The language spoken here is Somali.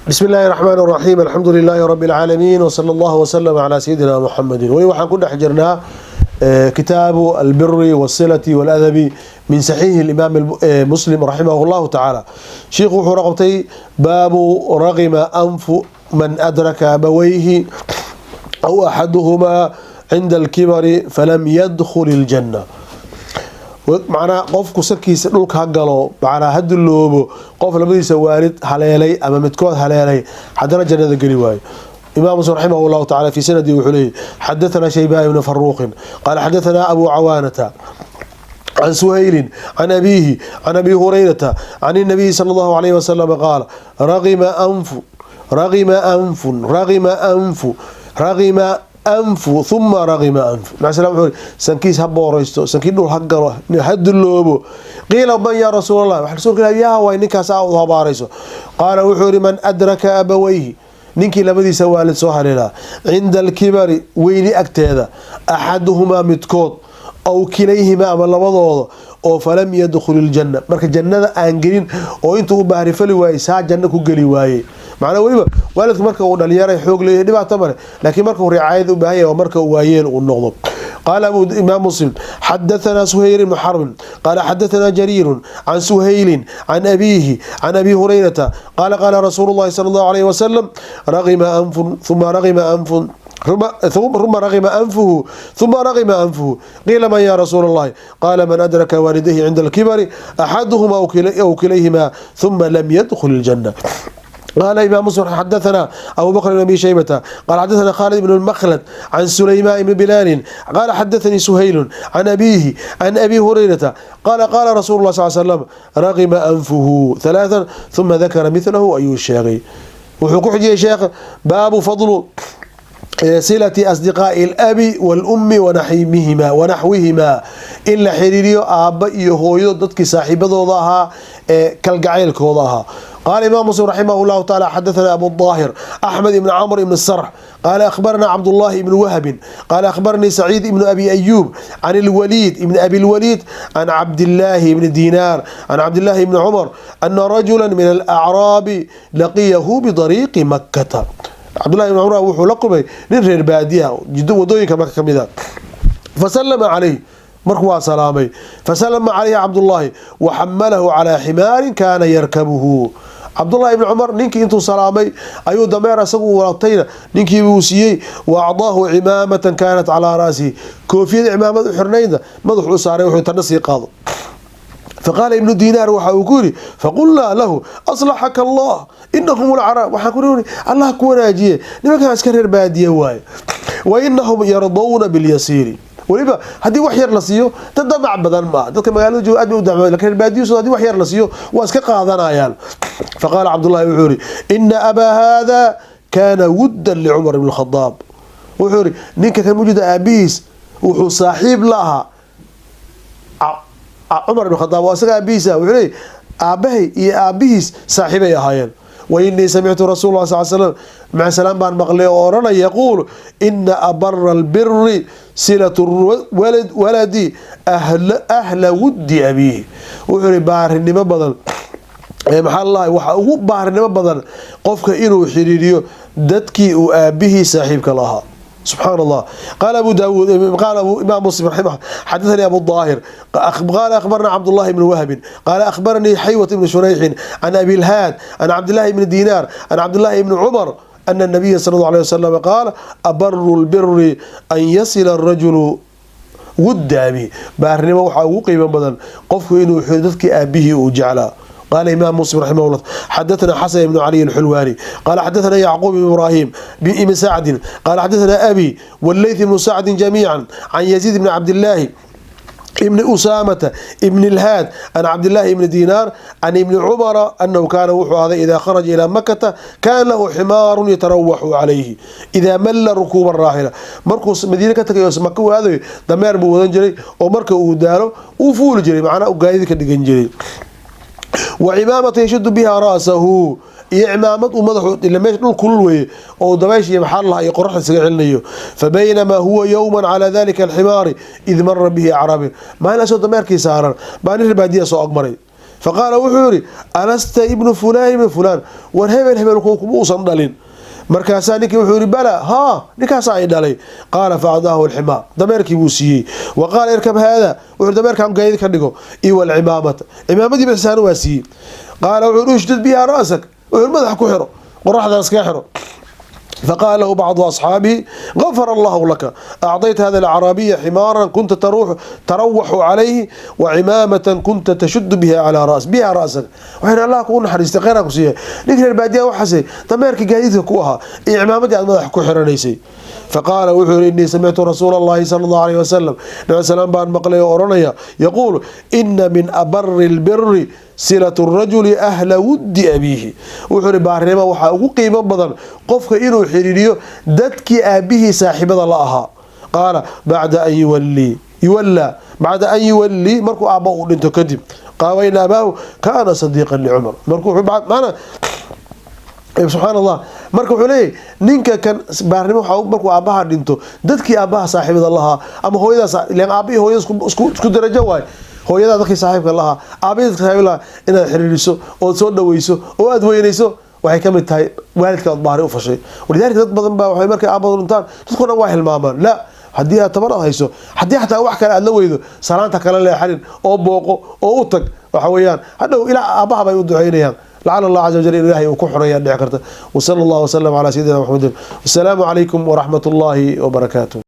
بسم الله الرحمن الرحيم، الحمد لله رب العالمين، وصلى الله وسلم على سيدنا محمد. Weli waxaan ku dhex jirnaa كتاب البر والصلة والأدب من صحيح الإمام مسلم رحمه الله تعالى. Shiikhu wuxuu raqabtay باب رغم أنف من أدرك أبويه أو أحدهما عند الكبر فلم يدخل الجنة. Macnaa qofku sankiisa dhulka ha galo, macnaa ha duloobo qof labadiisa waalid haleelay ama midkood haleelay, haddana jannada geli waayo. Imaam Muslim رحمه الله تعالى في sanadi wuxuu leeyahy: حدثنا شيبان بن فروخ قال حدثنا أبو عوانة عن سهيل عن أبيه عن أبي هريرة عن النبي صلى الله عليه وسلم قال: رغم أنف، رغم أنف، رغم أنف، رغم أنف، ثم رغم أنف. Maca salam wuxuu sankiis ha booraysto, sankii dhul ha galo, ha duloobo. قيل: من يا رسول الله? Waxa rasuulka Ilaah, yaa waay ninkaas aa u habaarayso? Qaala, wuxuu yihi: من أدرك أبويه, ninkii labadiisa waalid soo haleelaa, عند الكبر, weyni agteeda, أحدهما, midkood, أو كليهما, ama labadooda oo, فلم يدخل الجنة, marka jannada aan gelin oo intuu u baarifali waayey saa janno ku geli waayey. Macnaa weliba waalidku marka uu dhalinyaray xoog leeyahay dhibaato male, laakiin marka uu ricaayada u baahan yahay waa marka uu waayeel uu noqdo. قال أبو إمام مسلم: حدثنا سهير بن حرب قال حدثنا جرير عن سهيل عن أبيه عن أبي هريرة قال: قال رسول الله صلى الله عليه وسلم: رغم أنف، ثم رغم أنف، ثم رغم أنفه، ثم رغم أنفه. قيل: من يا رسول الله? قال: من أدرك والديه عند الكبر أحدهما أو كليهما ثم لم يدخل الجنة. قال إمام مسلم: حدثنا أبو بكر بن أبي شيبة قال حدثنا خالد بن المخلد عن سليمان بن بلال قال حدثني سهيل عن أبيه عن أبي هريرة قال: قال رسول الله صلى الله عليه وسلم: رغم أنفه ثلاثا، ثم ذكر مثله. Ayuu sheegay. Wuxuu ku xijiyey sheekh باب فضل صلة أصدقاء الأب والأم ونحوهما ونحوهما, in la xiriiriyo aabba iyo hooyo dadkii saaxiibadooda ahaa ee kalgacaylkooda ahaa. قال إمام مسلم رحمه الله تعالى: حدثنا أبو الطاهر أحمد بن عمرو بن السرح قال أخبرنا عبد الله بن وهب قال أخبرني سعيد بن أبي أيوب عن الوليد بن أبي الوليد عن عبد الله بن دينار عن عبد الله بن عمر أن رجلا من الأعراب لقيه بطريق مكة. Cabdullahi ibn Cumar wuxuu la kulmay nin reer baadiya jiddo wadooyinka Maka ka mid a. فسلم عليه, markuu waa salaamay. فسلم عليه عبد الله وحمله على حمار كان يركبه. Cabdullahi ibni Cumar ninkii intuu salaamay ayuu dameer isagu walatayna ninkii buu siiyey. وأعطاه عمامة كانت على رأسه, koofiyad cimaamad u xirnaydna madaxu u saaray, wuxuu tana sii qaado. فقال ابن دينار, waxa uu ku yiri: فقلنا له: أصلحك الله، إنهم الأعراب. Waxaan ku niri: Allah ku wanaajiye, nimankan iska reer baadiye waaye. وإنهم يرضون باليسير. Weliba haddii wax yar la siiyo dad damac badan maaha. Dadka magaalada jooga aad bay u damac, lakin reer baadiyo hadii wax yar la siiyo waa iska qaadanayaan. فقال عبد الله, wuxuu yiri: إن أبا هذا كان ودا لعمر بن الخطاب. Wuxuu yiri ninka kan mujida aabihiis wuxuu saaxiib la ahaa Cumar ibn Khadaab, waa isaga aabihiisa. Wuxuu leeyay aabahay iyo aabihiis saaxiibay ahaayeen. وإني سمعت رسول الله صلى الله عليه وسلم, maca salaam baan maqlay oo odhanaya, يقول: إن أبر البر صلة الولد أهل ود أبيه. Wuxuu ihi baarinimo badan maxaa lalahay, waxaa ugu baarinimo badan qofka inuu xiriiriyo dadkii uu aabihii saaxiibka lahaa. سبحان الله. قال أبو داود، قال أبو إمام مسلم رحمه: حدثني أبو الطاهر قال أخبرنا عبد الله بن وهب قال أخبرني حيوة بن شريح عن أبي الهاد عن عبد الله بن دينار عن عبد الله بن عمر أن النبي صلى الله عليه وسلم قال: أبر البر أن يصل الرجل ود أبيه. Baarinimo waxaa ugu qiimo badan qofku inuu dadkii aabihii uu jeclaa. قال إمام مسلم رحمه الله: حدثنا حسن بن علي الحلواني قال حدثنا يعقوب بن إبراهيم بن سعد قال حدثنا أبي والليث بن سعد جميعا عن يزيد بن عبد الله ابن أسامة ابن الهاد عن عبد الله بن دينار عن ابن عمر أنه كان وحو هذا إذا خرج إلى مكة كان له حمار يتروح عليه إذا مل ركوب الراحلة. Markuu Madiina ka tagay Maka uu aadayo, dameer buu wadan jiray oo marka uu daalo uu fuuli jiray, macnaa uu gaadida ka dhigan jiray. وعمامة يشد بها رأسه, iyo cimaamad uu madaxu ila meesha dhul kulul weeye oo dabaysh iyo maxaa lahaa iyo qoraxda isaga celinayo. فبينما هو يوما على ذلك الحمار إذ مر به أعرابي. Maalin asoo dameerkii saaran baa nin baadiya soo agmaray. Faqaala wuxuu yihi: "Alasta ibnu fulaan ibnu fulaan? War hebel hebel kuma uusan dhalin?" Markaasaa ninkii wuxuu yihi: "Bala, haa, ninkaasaa ay dhalay." Qaala: "Faacdaahu alximaar," dameerkii buu siiyey. Wa qaala: "Irkab haada." Wuxuu dameerkan gaadiid ka dhigo. Iyo walcimaamata, cimaamadii bixsaana waa siiyey. Qaala wuxuu: "Ushdud biha ra'sak." Wuxuu madax ku xiro, qoraxda iskaga xiro. فقال له بعض أصحابه: "غفر الله لك، أعطيت هذا الأعرابي حمارا كنت تروح عليه وعمامة كنت تشد بها على رأس بها رأسك." وحين الله كون حريست غيرك وسيه نكر البادية وحسي dameerka gaadiidka ku ahaa iyo cimaamadii aad madax ku xiranaysay. فقال wuxuu yiri: "إني سمعت رسول الله صلى الله عليه وسلم," nabi salaam baan maqlay oo oranaya, "يقول: إن من أبر البر صلة الرجل أهل ود أبيه." Wuxuu yiri baarnimo waxaa ugu qiimo badan qofka inuu xiriiriyo dadkii aabihii saaxiibada la ahaa. Qaala: "بعد أن يولي يولى بعد أن يولي," markuu aabba uu dhinto kadib. Qaala: "إن أباه كان صديقا لعمر." Markuu maana, subxaan Allah, marka wuxuu leeyahy ninka kan baarnimo waxaa markuu aabbaha dhinto dadkii aabbaha saaxiibada lahaa ama hooyadaas, ilaan aabba iyo hooyada isku darajo waay, hooyadaa dadkii saaxiibka lahaa, aabahii dadka saaxiibka lahaa inaad xiriiriso ood soo dhaweyso oo aad weyneyso waxay ka mid tahay waalidka aad baari u fashay. ولذلك dad badan baa waxay markay aabba dhintaan dadku dhan waa hilmaamaan. La, haddii aad tabar aad hayso, haddii xataa wax kale aad la weydo, salaanta kala leexanin oo booqo oo u tag. Waxa weeyaan hadhow ilaa aabbaha bay u duceynayaan. لعل الله عز وجل إلهي وكحر يا. وصلى الله وسلم على سيدنا محمد، والسلام عليكم ورحمة الله وبركاته.